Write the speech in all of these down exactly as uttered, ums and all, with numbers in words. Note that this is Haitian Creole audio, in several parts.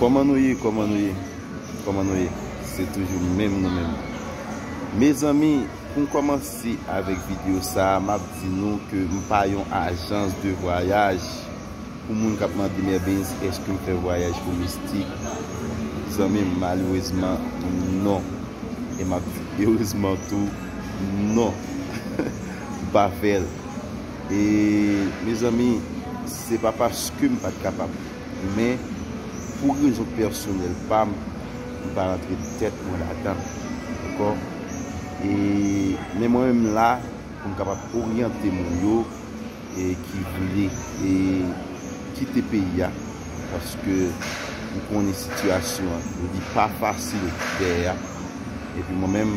Kòman nou ye? Kòman nou ye? Kòman nou ye? Se toujou menm nou menm. Mezanmi, pou m kòmanse avèk videyo sa a, m ap di nou ke m pa yon ajans de vwayaj. Pou moun k ap mande, "Mè Benz, èske m fè vwayaj domestik?" Zanmi m, malerezman, non. E m ap di erezman tou, non. M pa fè l. E, mezanmi, se pa paske m pa t kapab. Men, pou rezon pèsonèl pa m, m pa rantre tèt mwen ladan l. Dakò? E, men mwen menm la, pou m kapab oryante moun yo, e ki vle, e kite peyi a, paske m konnen sitiyasyon an, li pa fasil dèyè a. Epi mwen menm,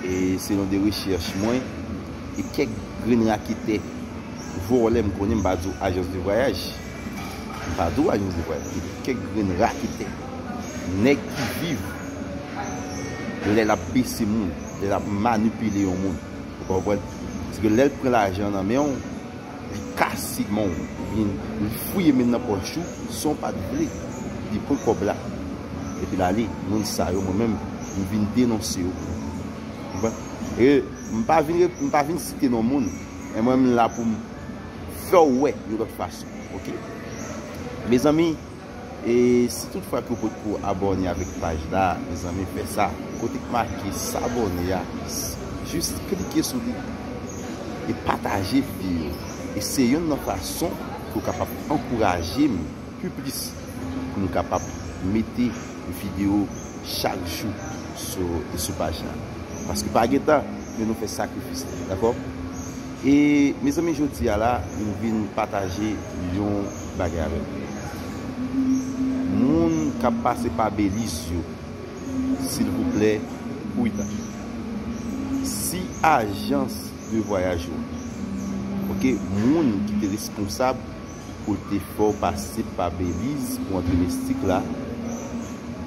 e selon de rechèch mwen, e kèk grenn raketè vòlè, m konnen, m pa di w ajans de vwayaj. M pa di w ajans de vwayaj. E kèk grenn raketè, nèg ki viv lè l ap bese moun, lè l ap manipile yon moun. Ou konprann? Paske lè l pran lajan nan men w, li kase men w, oubyen li fouye men l nan pòch ou, san w pa t vle. Li pran kòb la. Epi l ale. Moun sa yo, mwen menm, m vin denonse yo. Ou konprann? E m pa vin, m pa vin site non moun. Men mwen menm la pou m fè w wè yon lòt fason. Oke? Mezanmi, e si tout fwa ke w potko abòne avèk paj la, mezanmi, fè sa. Kote k make s'abonner a, s- jis klike sou li e pataje videyo. E se yonn nan fason pou w kapab ankouraje m pi plis pou m kapab mete videyo chak jou sou, sou paj la. Paske pa gen tan, men nou fè sakrifis la, dakò? E, mezanmi, jodi a la, m vin pataje yon bagay avè nou. Moun k ap pase pa Beliz yo, silvouplè, pridan. Si ajans de vwayaj ou, oke, moun ki te responsab pou l te fè w pase pa Beliz pou antre Mestik la,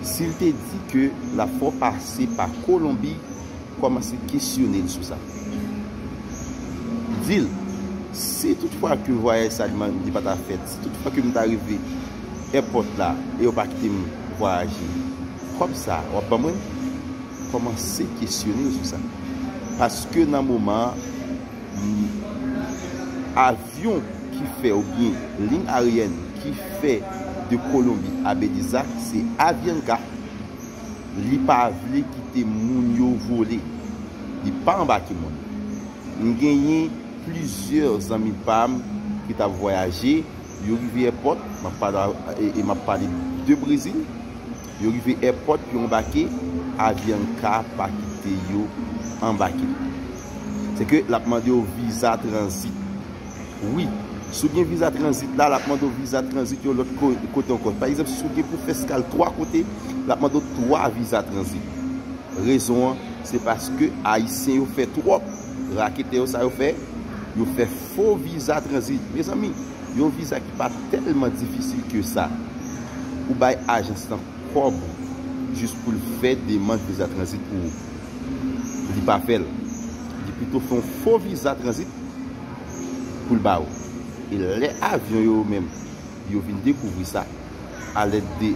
si l te di ke l ap fè w pase pa Kolonbi, kòmanse kesyone l sou sa. Di l, si tout fwa ke vwayaj sa li man- li pa ta fèt, si tout fwa ke m ta rive èpòt la e yo pa kite m vwayaje, kòb sa w ap ban mwen? Kòmanse kesyone l sou sa. Paske nan moman an, m- avyon ki fè, oubyen liy aryèn ki fè de Kolonbi a Beliz la, se Avianca. Li pa vle kite moun yo vole. Li pa anbake moun. M genyen plizyè zanmi pa m ki t ap vwayaje. Yo rive èpòt, m ap pale, e, e m ap pale de Brezil. Yo rive èpòt, yo anbake, Avianca pa kite yo anbake. Se ke l ap mande yo viza tranzit. Wi, si w gen viza tranzit la, l ap mande w viza tranzit yon lòt ko- kote ankò. Pa egzanp, si w gen pou fè eskal twa kote, l ap mande w twa viza tranzit. Rezon an, se paske Ayisyen yo fè twòp. Raketè yo, sa yo fè? Yo fè fo viza tranzit. Mezanmi, yon viza ki pa tèlman difisil ke sa. Ou bay ajans lan kòb jis pou l fè demann viza tranzit pou ou. Li pa fè l. Li pito fè yon fo viza tranzit pou l ba ou. E lè avyon yo menm, yo vin dekouvri sa alèd de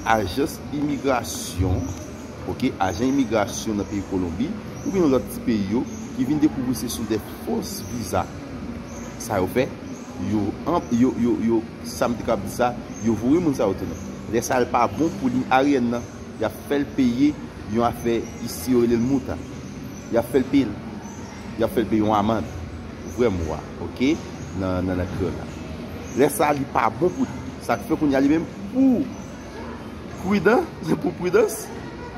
ajans imigrasyon, oke, ajan imigrasyon nan peyi Kolonbi, oubyen nan lòt ti peyi yo, ki vin dekouvri se sou de fo viza sa yo fè, yo, an- yo, yo, yo, sa m te kab di sa, yo voye moun sa yo tounen. Lè sa a, l pa bon pou liy aryèn nan, y ap fè l peye yon afè isi yo rele l mouta. Y ap fè l peye l. Y ap fè l peye yon amann. Vrè mo a, oke? Nan, nan, nan kreyòl la. Lè sa a, li pa bon pou li. Sa k fè kounye a li menm pou pridan, pou pridans,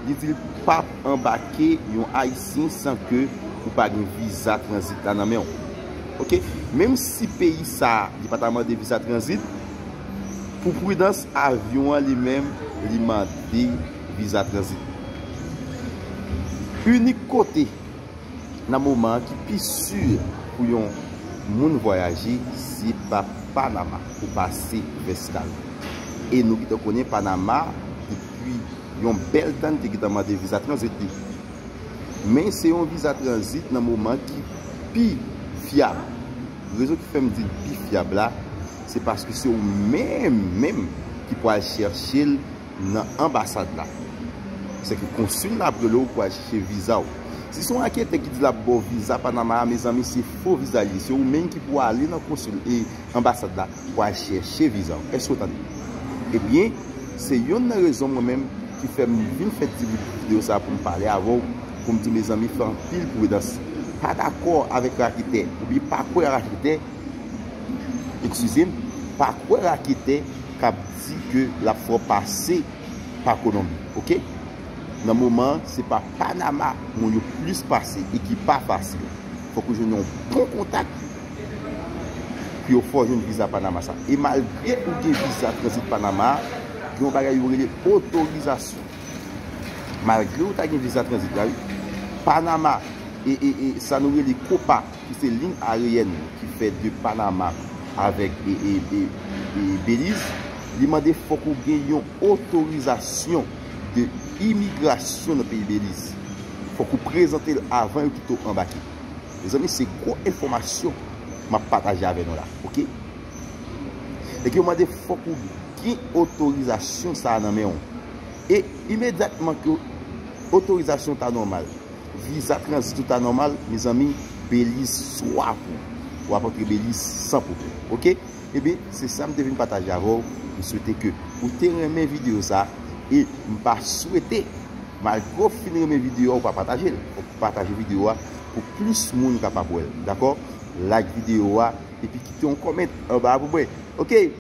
li di l p ap anbake yon Ayisyen san ke ou pa gen viza tranzit la nan men w. Oke? Menm si peyi sa a, li pa ta mande viza tranzit, pou pridans, avyon an li menm, li mande viza tranzit. Inik kote nan moman an ki pi si pou yon moun vwayaje, se pa Panama pou pase fè eskal. E nou gentan konnen Panama, depi yon bèl tan, li te gentan mande viza tranzit li. Men se yon viza tranzit nan moman ki pi fyab. Rezon ki fè m di l pi fyab la, se paske se ou menm menm ki pral chèche l nan anbasad la. Se ke konsil la ap rele w pou al chèche viza w. Si se yon raketè ki di l ap ba w viza Panama a, mezanmi, se fo viza li ye. Se ou menm ki pou ale nan konsil e anbasad la pou al chèche viza w. Èske w tande? Ebyen, se youn nan rezon mwen menm ki fè m vin fè ti videyo sa pou m pale avè w, pou m di mezanmi fè anpil pridans. Pa dakò avèk raketè, oubyen pa kwè raketè, eskize m, pa kwè raketè k ap di ke l ap fè w pase pa Kolonbi, oke? Nan moman an, se pa Panama moun yo plis pase e ki pa fasil. Fòk ou jwenn yon bon kontak pou yo fè w jwenn viza Panama sa. E malgre ou gen viza tranzit Panama, gen yon bagay yo rele otorizasyon. Malgre ou ta gen viza tranzit la, wi, Panama, e, e, e sa nou rele Copa, ki se liy aeryèn ki fè de Panama avèk e, e, e, e Beliz, li mande fòk ou gen yon otorizasyon de imigrasyon nan peyi Beliz. Fòk ou prezante l avan yo kite w anbake. Mezanmi, se gwo enfòmasyon m ap pataje avè nou la, oke? E ke yo mande fòk ou gen otorizasyon sa a nan men w. E imedyatman ke otorizasyon ta nòmal, viza tranzit ou ta nòmal, mezanmi, Beliz swaf ou. W ap antre Beliz san pwoblèm, oke? Ebyen, se sa m te vin pataje avè w. M swete ke ou te renmen videyo sa a. E m pa swete, malgre w fin renmen videyo a, ou pa pataje l. Fòk ou pataje videyo a pou plis moun kapab wè l, dakò? Like videyo a, epi kite yon kòmantè anba a pou mwen. Oke,